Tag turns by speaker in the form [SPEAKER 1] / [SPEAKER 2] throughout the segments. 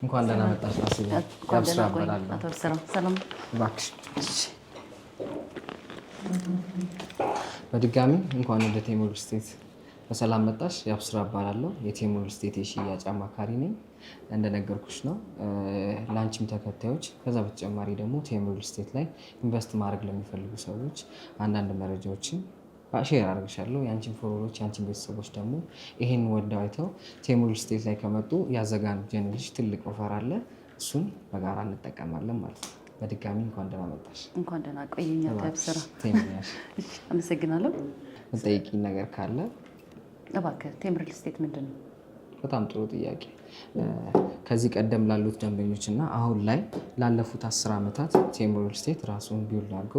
[SPEAKER 1] እንኳን ደህና መጣሽ ናስዬ።
[SPEAKER 2] እንኳን
[SPEAKER 1] የአብስራ
[SPEAKER 2] ደህና ቆዩ
[SPEAKER 1] እባላለሁ።
[SPEAKER 2] አቶ አብስራ። ሰላም።
[SPEAKER 1] እባክሽ፣ በድጋሚ እንኳን ወደ ቴምር ሪል ስቴት በሰላም መጣሽ። የአብስራ እባላለሁ። የቴምር ሪል ስቴት የሽያጭ አማካሪ ነኝ። እንደነገርኩሽ ነው ለአንቺም ተከታዮች፣ ከዛ በተጨማሪ ደግሞ ቴምር ሪል ስቴት ላይ invest ማድረግ ለሚፈልጉ ሰዎች አንዳንድ መረጃዎችን share አድርግሻለሁ። የአንቺን follower ኦች፣ የአንቺን ቤተሰቦች ደግሞ ይሄን ወደው አይተው ቴምር ሪል ስቴት ላይ ከመጡ ያዘጋጀንልሽ ትልቅ offer አለ። እሱን በጋራ እንጠቀማለን ማለት ነው። በድጋሚ እንኳን ደህና መጣሽ።
[SPEAKER 2] እንኳን ደህና ቆየኝ አቶ አብስራ።
[SPEAKER 1] ቴምር።
[SPEAKER 2] እሺ፣ አመሰግናለሁ።
[SPEAKER 1] የምትጠይቂኝ ነገር ካለ?
[SPEAKER 2] እባክህ፣ ቴምር ሪል ስቴት ምንድን ነው?
[SPEAKER 1] በጣም ጥሩ ጥያቄ። ከዚህ ቀደም ላሉት ደንበኞች እና አሁን ላይ ላለፉት 10 ዓመታት ቴምር ሪል ስቴት ራሱን build አድርጎ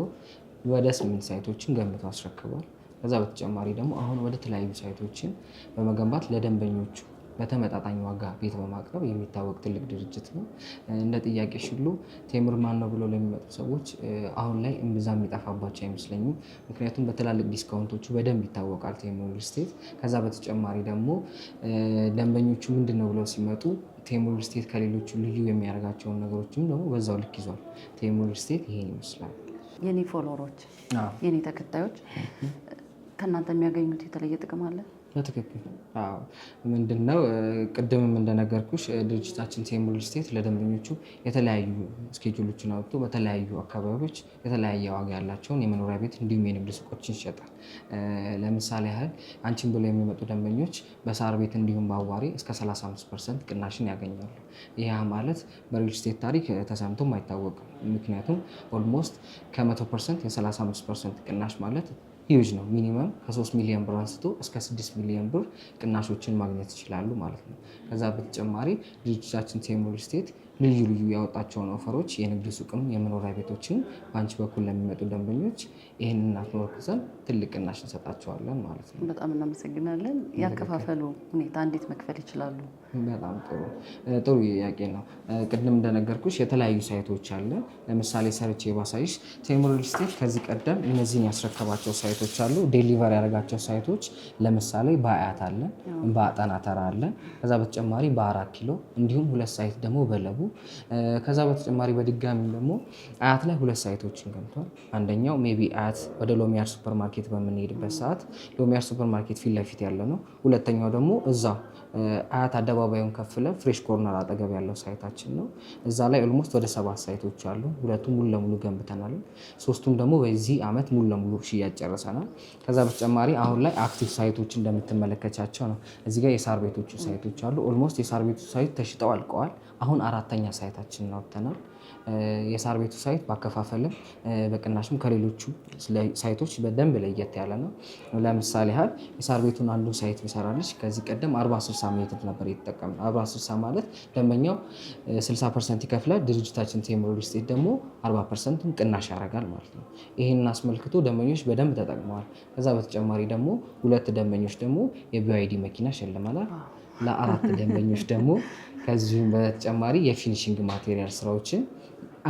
[SPEAKER 1] ወደ ስምንት site ኦችን ገንብቶ አስረክቧል። ከዛ በተጨማሪ ደግሞ አሁን ወደ ተለያዩ site ኦችን በመገንባት ለደንበኞቹ በተመጣጣኝ ዋጋ ቤት በማቅረብ የሚታወቅ ትልቅ ድርጅት ነው። እንደ ጥያቄሽ ሁሉ ቴምር ማን ነው ብሎ ለሚመጡ ሰዎች አሁን ላይ እምብዛም የሚጠፋባቸው አይመስለኝም። ምክንያቱም በትላልቅ discount ኦቹ በደንብ ይታወቃል ቴምር ሪል ስቴት። ከዛ በተጨማሪ ደግሞ ደንበኞቹ ምንድን ነው ብለው ሲመጡ ቴምር ሪል ስቴት ከሌሎቹ ልዩ የሚያደርጋቸውን ነገሮችም ደግሞ በዛው ልክ ይዟል። ቴምር ሪል ስቴት ይሄን ይመስላል።
[SPEAKER 2] የኔ follower ኦች፣ የኔ ተከታዮች ከእናንተ የሚያገኙት የተለየ ጥቅም አለ?
[SPEAKER 1] በትክክል፣ አዎ። ምንድነው፣ ቅድምም እንደነገርኩሽ ድርጅታችን ቴምር ሪል ስቴት ለደንበኞቹ የተለያዩ schedule ኦችን አውጥቶ በተለያዩ አካባቢዎች የተለያየ ዋጋ ያላቸውን የመኖሪያ ቤት እንዲሁም የንግድ ሱቆችን ይሸጣል። ለምሳሌ ያህል አንቺን ብለው የሚመጡ ደንበኞች በሳር ቤት እንዲሁም በአዋሬ እስከ 35% ቅናሽን ያገኛሉ። ይህ ማለት በሪል ስቴት ታሪክ ተሰምቶም አይታወቅም። ምክንያቱም almost ከ100% የ35% ቅናሽ ማለት huge ነው። Minimum ከ3 ሚሊዮን ብር አንስቶ እስከ 6 ሚሊዮን ብር ቅናሾችን ማግኘት ይችላሉ ማለት ነው። ከዛ በተጨማሪ ድርጅታችን ቴምር ሪል ስቴት ልዩ ልዩ ያወጣቸውን offer ኦች የንግድ ሱቅም የመኖሪያ ቤቶችን በአንቺ በኩል ለሚመጡ ደንበኞች ይህንን አስመርኩዘን ትልቅ ቅናሽ እንሰጣቸዋለን ማለት ነው።
[SPEAKER 2] በጣም እናመሰግናለን። ያከፋፈሉ ሁኔታ እንዴት መክፈል ይችላሉ?
[SPEAKER 1] በጣም ጥሩ ጥሩ ጥያቄ ነው። ቅድም እንደነገርኩሽ የተለያዩ site ኦች አለ። ለምሳሌ ሰርቼ ባሳይሽ ቴምር ሪል ስቴት ከዚህ ቀደም እነዚህን ያስረከባቸው site ኦች አሉ። Deliver ያደረጋቸው site ኦች ለምሳሌ በአያት አለ፣ በአጠና ተራ አለ። ከዛ በተጨማሪ በአራት ኪሎ እንዲሁም ሁለት site ደግሞ በለቡ። ከዛ በተጨማሪ በድጋሚ ደግሞ አያት ላይ ሁለት site ኦችን ገንብቷል። አንደኛው maybe አያት ወደ ሎሚያር ሱፐር ማርኬት በምንሄድበት ሰዓት ሎሚያር ሱፐር ማርኬት ፊት ለፊት ያለ ነው። ሁለተኛው ደግሞ እዛው አያት አደባባዩን ከፍለን ፍሬሽ ኮርነር አጠገብ ያለው site ኣችን ነው። እዛ ላይ almost ወደ ሰባት site ኦች አሉ። ሁለቱም ሙሉ ለሙሉ ገንብተናል። ሶስቱም ደግሞ በዚህ አመት ሙሉ ለሙሉ ሽያጭ ጨርሰናል። ከዛ በተጨማሪ አሁን ላይ active site ኦች እንደምትመለከቻቸው ነው። እዚህ ጋር የሳር ቤቶቹ site ኦች አሉ። Almost የሳር ቤቱ site ተሽጠው አልቀዋል። አሁን አራተኛ site ኣችንን አውጥተናል። የሳር ቤቱ site ባከፋፈልም በቅናሽም ከሌሎቹ site ኦች በደንብ ለየት ያለ ነው። ለምሳሌ ያህል የሳር ቤቱን አንዱን site ቢሰራልሽ ከዚህ ቀደም 40/60 method ነበር የተጠቀምነው። 40/60 ማለት ደንበኛው 60% ይከፍላል፣ ድርጅታችን ቴምር ሪል ስቴት ደግሞ 40% ኡን ቅናሽ ያደርጋል ማለት ነው። ይህንን አስመልክቶ ደንበኞች በደንብ ተጠቅመዋል። ከዛ በተጨማሪ ደግሞ ሁለት ደንበኞች ደግሞ የ BYD መኪና ሸልመናል። ለአራት ደንበኞች ደግሞ ከዚሁም በተጨማሪ የ finishing material ስራዎችን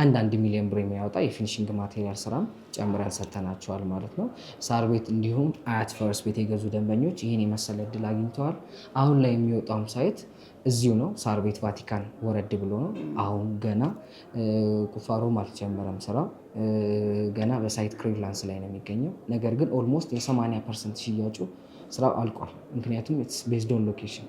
[SPEAKER 1] አንዳንድ ሚሊዮን ብር የሚያወጣ የ finishing material ስራም ጨምረን ሰጥተናቸዋል ማለት ነው። ሳር ቤት እንዲሁም አያት ፈረስ ቤት የገዙ ደንበኞች ይህን የመሰለ እድል አግኝተዋል። አሁን ላይ የሚወጣውም site እዚሁ ነው። ሳር ቤት ቫቲካን ወረድ ብሎ ነው። አሁን ገና ቁፋሮም አልተጀመረም፣ ስራው ገና በ site clearance ላይ ነው የሚገኘው። ነገር ግን almost የ80% ሽያጩ ስራው አልቋል። ምክንያቱም based on location